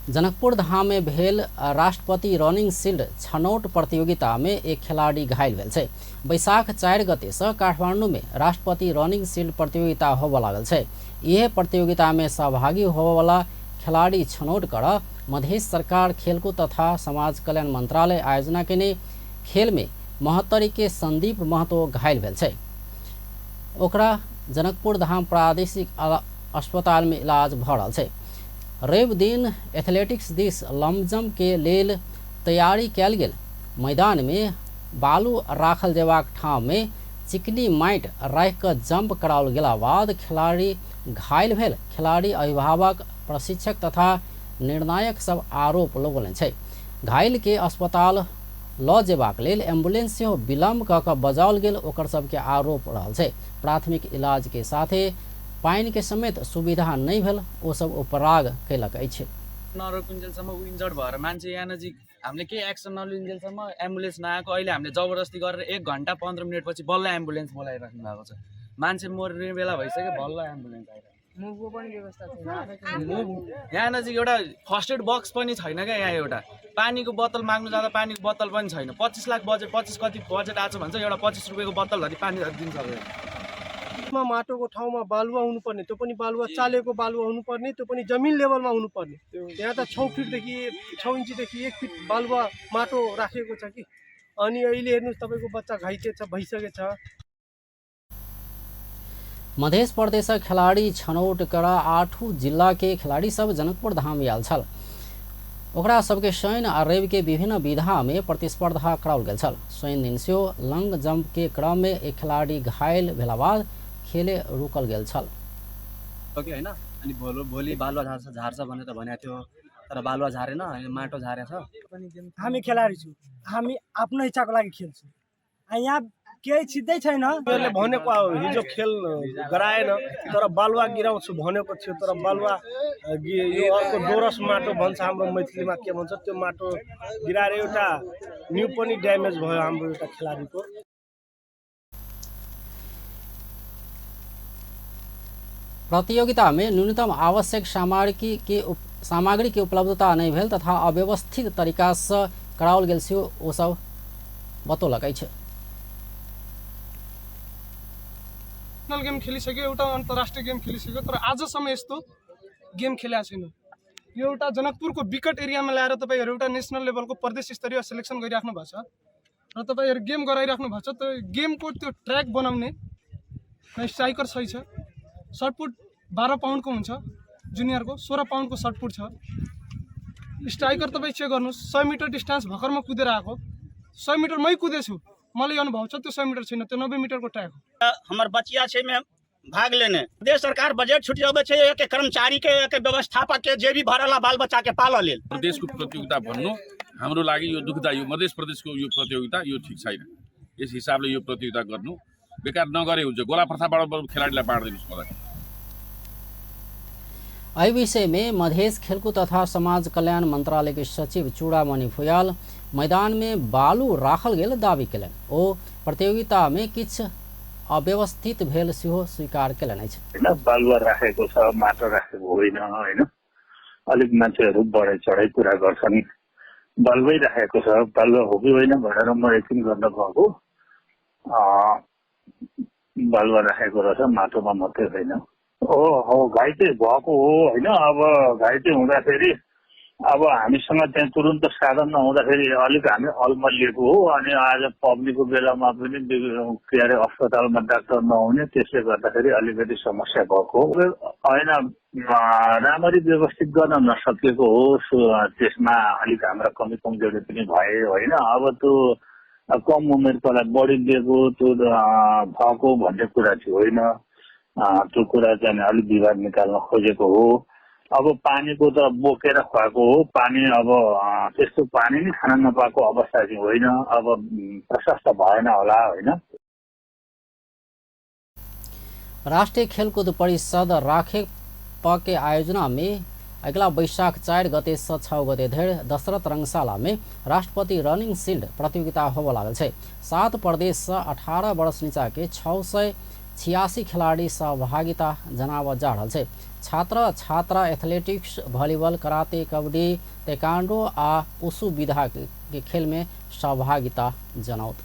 जनकपुर धाम में भेल राष्ट्रपति रनिंग शील्ड छनौट प्रतियोगिता में एक खिलाड़ी घायल भेल छै। बैसाख 4 गते से काठमांडू में राष्ट्रपति रनिंग शील्ड प्रतियोगिता होबे लागल छै। यह प्रतियोगिता में सहभागी होबे वाला खिलाड़ी छनौट कर मध्य सरकार खेलकूद तथा समाज कल्याण मंत्रालय आयोजना केने खेल में महत्तरी के संदीप महतो घायल भेल छै। ओकरा जनकपुर धाम प्रादेशिक अस्पताल में इलाज भ रहल छै। रवि दिन एथलेटिक्स दिस लॉन्ग जंप के लेल तैयारी कैल गेल मैदान में बालू राखल जेबाक ठाम में चिकनी माटि राखि कऽ जंप कराओल गेला बाद खिलाड़ी घायल भेल। खिलाड़ी अभिभावक प्रशिक्षक तथा निर्णायक सब आरोप लगौलनि छै। घायल के अस्पताल लऽ जेबाक लेल एम्बुलेंस सेहो विलम्ब कऽ कऽ बजाओल गेल ओकर सबके आरोप रहल छै। प्राथमिक इलाज के साथे पानी के समेत सुविधा नहीं भेल ओ सब उपराग कैलक अछि। नरकुञ्जेलसम्म उ इन्जर्ड भएर मान्छे यहाँ नजिक हामीले के एक्सन नलिन्जेलसम्म एम्बुलेन्स नआएको। अहिले हामीले जबरजस्ती गरेर 1 घण्टा 15 मिनट पछि बल्ल एम्बुलेन्स बोलाइराख्नु भएको छ। मान्छे मर्ने बेला भइसक्यो बल्ल एम्बुलेन्स आइरहेको। मुभको पनि व्यवस्था छैन। यहाँ नजिक एउटा फर्स्ट एड बक्स पनि छैन क्या। यहाँ एउटा पानीको बोतल माग्नु जाँदा पानीको बोतल पनि छैन। 25 लाख बजेट 25 कति बजेट आछ भन्छ एउटा 25 रुपैयाँको बोतल धरि पानी दिन सक्दैन। माटोको ठाउँमा बालुवा हुनुपर्ने, त्यो पनि बालुवा चालेको बालुवा हुनुपर्ने, त्यो पनि जमिन लेभलमा हुनुपर्ने। यहाँ त 6 फिटदेखि 6 इन्चीदेखि 1 फिट बालुवा माटो राखेको छ कि। अनि अहिले हेर्नुस् तपाईको बच्चा घाइते छ भइसकेछ। मध्य प्रदेश खिलाड़ी छनौट कर 8 जिला के खिलाड़ी सब जनकपुर धाम आयल छल। ओकरा सबके शयन आ रवि के विभिन्न विधा में प्रतिस्पर्धा कराओल गेल छल। शयन दिन से लंग जंप के क्रम में एक खिलाड़ी घायल भेला बाद खेले रुकल गेल छल। ओके हैन अनि भोलि बालुवा झार्छ भने त भनेको थियो तर बालुवा झारेन माटो झारेछ। हामी खेलाडी छु, हामी आफ्नो इच्छाको लागि खेल्छौँ। यहाँ केही छिट्दै छैन। मैले भनेको हिजो खेल गराएन तर बालुवा गिराउँछु भनेको थियो तर बालुवा यो अर्को डोरस माटो भन्छ हाम्रो मैथिलीमा के भन्छ त्यो माटो गिराएर एउटा न्यू पनि ड्यामेज भयो हाम्रो एउटा खेलाडीको। प्रतियोगिता में न्यूनतम आवश्यक सामग्री की उपलब्धता नहीं भेल तथा अव्यवस्थित तरीका से कराओल गेल से ओ सब बतौलक अछि। नेशनल गेम खेलिसक्यो, एउटा अन्तर्राष्ट्रिय गेम खेलिसक्यो तर आजसम्म यस्तो गेम खेलेको छैन। यो एउटा जनकपुरको विकट एरियामा ल्याएर तपाईहरु एउटा नेशनल लेभलको प्रदेश स्तरीय सिलेक्सन गरिराख्नु भएको छ र तपाईहरु गेम गराइराख्नु भएको छ। त्यो गेमको त्यो ट्र्याक बनाउने स्ट्राइकर सही छ। सर्टपुट 12 पाउन्डको हुन्छ, जुनियरको 16 पाउन्डको सर्टपुट छ। स्ट्राइकर तपाईँ चेक गर्नुहोस् 100 मिटर डिस्टेंस भर्खरमा कुदेर आएको। 100 मिटर मै कुदेछु, मलाई अनुभव छ। त्यो 100 मिटर छैन, त्यो 90 मिटर को ट्रैक हो। हमर बचिया छै में भाग लेने देश सरकार बजट छुट जाबे छै एक कर्मचारी के एक व्यवस्थापक के जे भी भरला बाल बच्चा के पाल लेल। प्रदेश को प्रतियोगिता भन्नु हाम्रो लागि यो दुखदायी हो। मध्य प्रदेश को यो प्रतियोगिता यो ठीक छैन। यस हिसाबले यो प्रतियोगिता गर्नु बेकार नगरे हुन्छ। गोला प्रथाबाट खेलाडीलाई बाँड दिनुस् मलाई। आई विषय में मध्य खेलकूद तथा समाज कल्याण मंत्रालय के सचिव चूड़ामणि भुयाल मैदान में बालू राखल गेल दावी केलनि। ओ प्रतियोगिता में किछ अव्यवस्थित भेल सेहो स्वीकार केलनि अछि। बालुवा राखेको छ, माटो राखेको होइन हैन। अलिक मान्छेहरू बढाइ चढाइ कुरा गर्छन्। बालुवै राखेको छ, बालुवा हो कि होइन भनेर म एकछिन गर्न गएको। बालुवा राखेको रहेछ, माटोमा मात्रै होइन। हो घाइते भएको हो होइन। अब घाइते हुँदाखेरि अब हामीसँग त्यहाँ तुरुन्त साधन नहुँदाखेरि अलिक हामी अल्मलिएको हो। अनि आज पब्लिकको बेलामा पनि के अरे अस्पतालमा डाक्टर नहुने, त्यसले गर्दाखेरि अलिकति समस्या भएको हो। होइन राम्ररी व्यवस्थित गर्न नसकेको हो। त्यसमा अलिक हाम्रा कमी कमजोरी पनि भए होइन। अब त्यो कम उमेरकोलाई बढी दिएको त्यो भएको भन्ने कुरा चाहिँ होइन। त्यो कुरा चाहिँ अलिक विवाद निकाल्न खोजेको हो। अब पानीको त बोकेर खुवाएको हो। पानी अब त्यस्तो पानी नै खान नपाएको अवस्था चाहिँ होइन। अब प्रशस्त भएन होला होइन। राष्ट्रीय खेलकूद परिषद राखेपा के आयोजना में अगला बैशाख 4 गते से 6 गते धरि दशरथ रंगशाला में राष्ट्रपति रनिंग शील्ड प्रतियोगिता होबे लागल छै। 7 प्रदेश से 18 वर्ष नीचा के 600 86 खिलाड़ी सहभागिता जनाब जा रहल छै। छात्र छात्रा athletics, volleyball, karate, kabaddi, taekwondo आ उसु विधा के खेल में सहभागिता जनाओत।